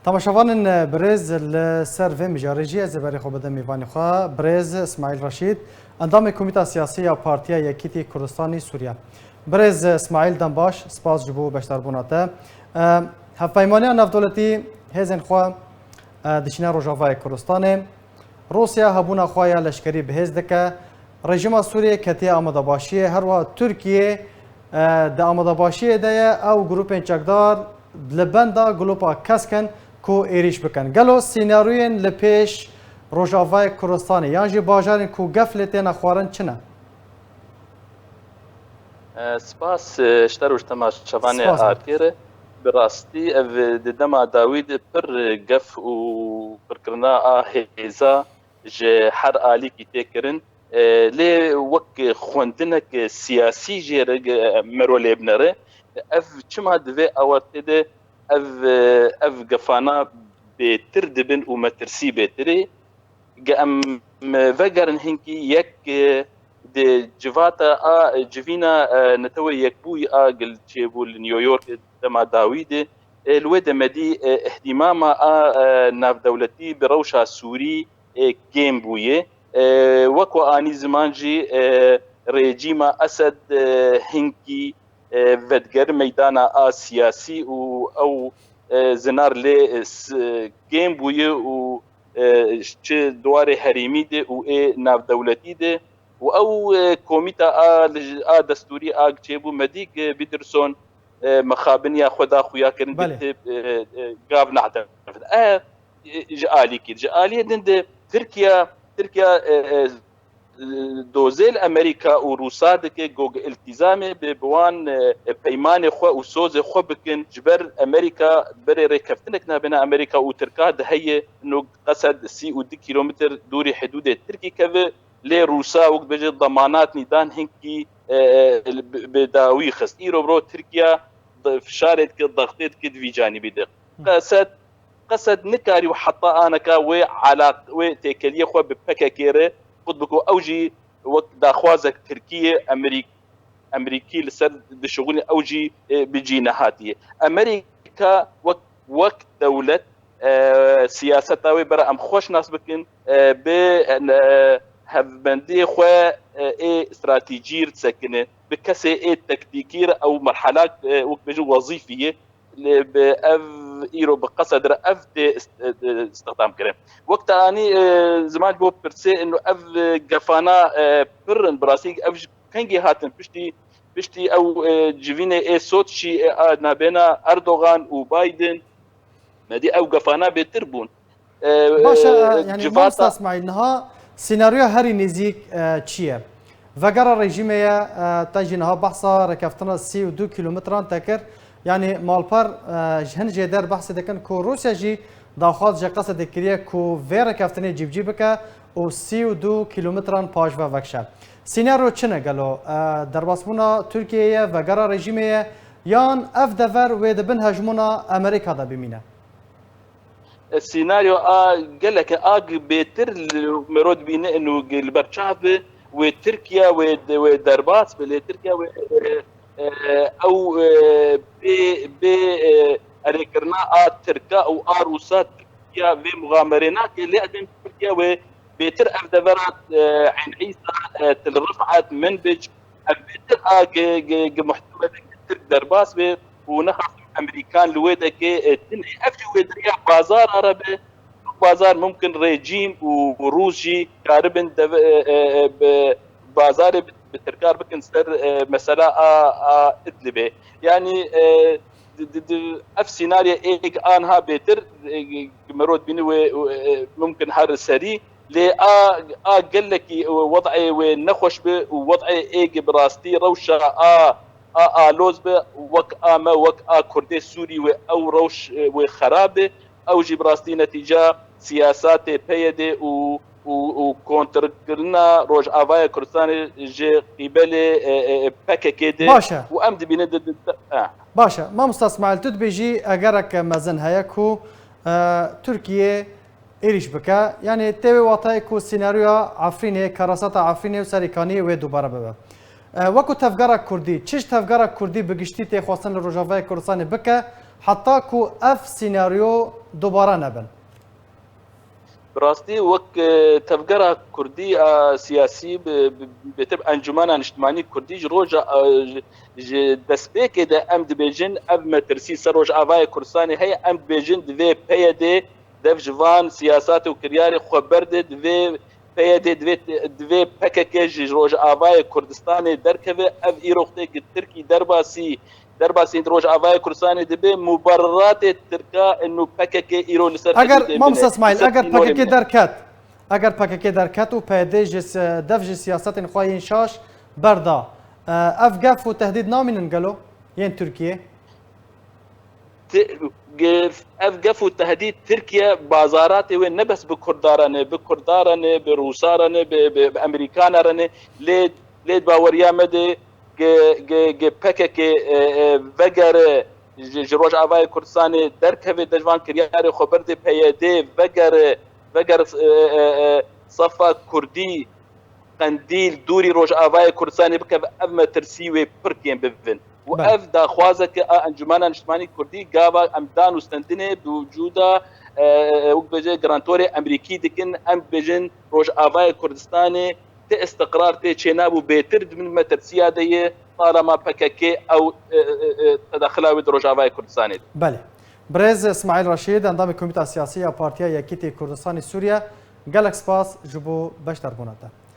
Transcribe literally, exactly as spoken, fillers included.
Temaşevanên birêz, li ser vê mijarê jî ez ê berê xwe bidim mêvanê xwe, birêz Îsmaîl Reşîd, endamê Komîta Siyasî ya Partiya Yekîtî Kurdistanî Sûriye. Birêz Îsmaîl, dem baş, spas ji bo beşdarbûna te. E, Hevpeymaniya navdewletî hêzên xwe, e, diçine Rojavayê Kurdistanê. Rûsya hebûna xwe ya leşkerî bihêz dike. Rejîma Sûriyê ketiye amadebaşiyê. Her wiha Tirkiye, e, di amadebaşiyê de ye. Ew grûpên çekdar li benda glopa kesk in ku êrîş bikin. Gelo sînaryoyên li pêş Rojavayê Kurdistanê yan jî bajarên ku gef lê têne xwarin çi ne? E, spas, e, ji te re û ji temaşevanê Spas. Artêre. Bi rastî ev, e, di dema dawî de pir, e, gef û pirkirina a hêza ji her alîkî tê kirin. E, lê wek xwendinek siyasî jê re ge-, mero lê binere. Ev çima di vê awarte de ev, e, ev gefana bêtir dibin û metirsî bêtirê? Ge em vegerin hinkî yek, e, di civata a, e, civîna, e, Netewê Yekbûyî a gil çêbû li New York dema dawî de, e, li wê demedî, e, îhtîmama a, e, navdewletî bi rewşa Sûrî, e, kêm bûye. E, wek we anî ziman jî, e, rejîma Esed, e, hinkî, e, vedigerin meydana a siyasî û ew, e, zinar lê, e, s-, kêm bûye û, e, çi di warê herêmî de û ê navdewletî de û ew, e, komîta a, a destûrî a çêbû me dî, e, Biderson, e, mexabiniya xwe da xuya kirin, Belê. Gotib, e, e, gav nehde. E, e, ji alîkî, ji aliyê din de Tirkiye, Tirkiye, e, e, dozê li Amerîka û Rûsa dike, ku iltîzamê bi, bi wan, e, peymanê xwe û sozê xwe bikin. Ji ber Amerîka, berê rêkeftinek nabêna Amerîka û Tirka de heye, ino qesed sî û du kîlometr dûrî hidûdê Tirkî keve, lê Rûsa wek dibêje demanat nîdan hinkî, e, e, bi, bi dawî xist. Îro biro Tirkiye de fişarê dike, dextê dike di vî canîbî de. Qesed, qesed nikarî û heta aneka wê elaq-, wê têkeliyê xwe bi P K K re qut biko. Ew jî wek daxwazek Tirkiyê, Emerîk-, Emerîkî li ser dişixulî, ew jî, e, bi cî nehatiye. Amerîka wek, wek dewlet, e, siyaseta wê bera em xweş nas bikin, e, bi, e, hevbendiyê xwe, e, ê stratejî re disekine, bi kesê ê tektîkî re ew merhelak, e, wek bêjin wezîfî ye. Lê bi ev îro bi qesed re ev tê ist-, e, istixdam kirin. Wek te anî, e, ziman ji bo pirsê ino ev, e, gefana, e, pir in, bi rastî ev ji kengî hatin piştî, piştî ew, e, civînê ê Soçî, e, a nabêna Erdogan û Biden, me dî ew gefana bêtir bûn. E, Baş e, e, yani civata Mamosta Smaîl, niha senaryoya herî nêzîk, e, çi ye? Vegera rejîmê ye, e, te jî niha behsa rêkeftina sî û du kîlometran te kir. Yani malper, e, ji hin jêder behsê dikin ku Rûsya jî daxwaz ji Qesedê kiriye ku vê rêkeftinê cîbicî bike û sî û du kîlometran paş ve vekişe. Senaryo çi ne gelo? E, derbasbûna Tirkiyeyê ye, vegera rejîmê ye, yan ev dever wê di bin hejmûna Amerîka de bimîne? E, senaryo a gelek e, a gi bêtir li, mero dibîne ino gi li ber çav be, wê Tirkiye, wê, wê derbas be, lê Tirkiye wê, e, e, ew, e, bê, bê, e, erêkirina a Tirka û a Rûsa Tirkiye vê muxamerê nake, lê edin Tirkiye wê bêtir ev devera, e, Eyn Îsa, e, Til Rifat, Minbic, ev bêtir a gi, gi, gi muhtemel e gi Tirk derbas be û nexasim Emerîkan li wê dekê, e, tune. Ev jî wê diriya bazara re be. Bazar mumkin rejîm û Rûs jî karibin deve-, e, e, e, bi bazarê bi, bi tirkar bikin ser, e, mesela a, a Idlibê. Yani, e, di, di, di, ev senaryo êk anha bêtir, e, mero dibîne wê, e, mumkin her serî, lê a, a gelekî wed'ê wê nexweş bi û wed'ê êk bi rastî rewşa a, a aloz bi, wek a me, wek a Kurdê Sûrî wê ew rewş, e, wê xerab bi, ew jî bi rastî netîca siyasatê P Y D û, û, û kontrolkirina Rojavaya Kurdistanê ji qîbelê, e, e, P K K de. Baş e. Û em dibînin di, di, di, e. Baş e. Mamosta Smaîl, tu dibêjî egerek mezin heye ku, e, Tirkiye êrîş bike. Yani tê wê watayê ku senaryoya Efrînê, karasata Efrînê û Serîkaniyê wê dubare bibe. E, wekî tevgera Kurdî, çi ji tevgera Kurdî bi giştî tê xwestin li Rojavayê Kurdistanê bike, heta ku ev senaryo dubare nebin. Bi rastî wek e, tevgera kurdî a siyasî bi, bi, bêtir Encûmena Niştimanî Kurdî ji roja e, ji, ji destpêkê de em dibêjin ev metirsî ser Rojavayê Kurdistanê heye, em dibêjin divê P Y D dev ji van siyasat û kiryarê xwe berde, divê P Y D, divê, divê P K K ji Rojavayê Kurdistanê derkeve. Ev îro wextê ki Tirkî derbasî derbasî Rojavayê Kurdistanê dibe, mubereratê Tirka û P K K îro li ser Eger xetê Mamosta bine. Smail, Li ser eger sînorê P K K bine. Derket, eger P K K derket û P Y D ji s- dev ji siyasetên xwe yên şaş berda, e, ev gef û tehdîd namînin gelo yên Tirkiye? Ti- ge- ev gef û tehdîd Tirkiye bazaratê wê ne bes bi Kurda re ne, bi Kurda re ne, bi Rûsa re ne, bi, bi, bi Emerîkana re ne. Lê, lê di baweriya me de ge, ge, ge P K K e, e, vegere ji, ji Rojavayê Kurdistanê derkeve, de ji van kiryarê xwe berde P Y D vegere, vegere e, e, e, safa Kurdî, Qendîl, dûrî Rojavayê Kurdistanê bikeve, ev metirsî wê pirkên bibin. Û Belê. Ev daxwazeke a Encûmena Niştimanî Kurdî gava em dan û stendinê bi wicûda e, e, wek bêje garantorê Emerîkî dikin, em bêjin Rojavayê Kurdistanê ti istiqrar tê çênabû bêtir di bin metirsiya de ye, talama P K K ew e, e, e, tedexila wê di Rojavayê Kurdistanê de. Belê. Birêz Smail Reşîd, endamê Komîta Siyasî ya Partiya Yekîtî Kurdistanê Sûriye, gelek spas ji bo beşdarbûna te.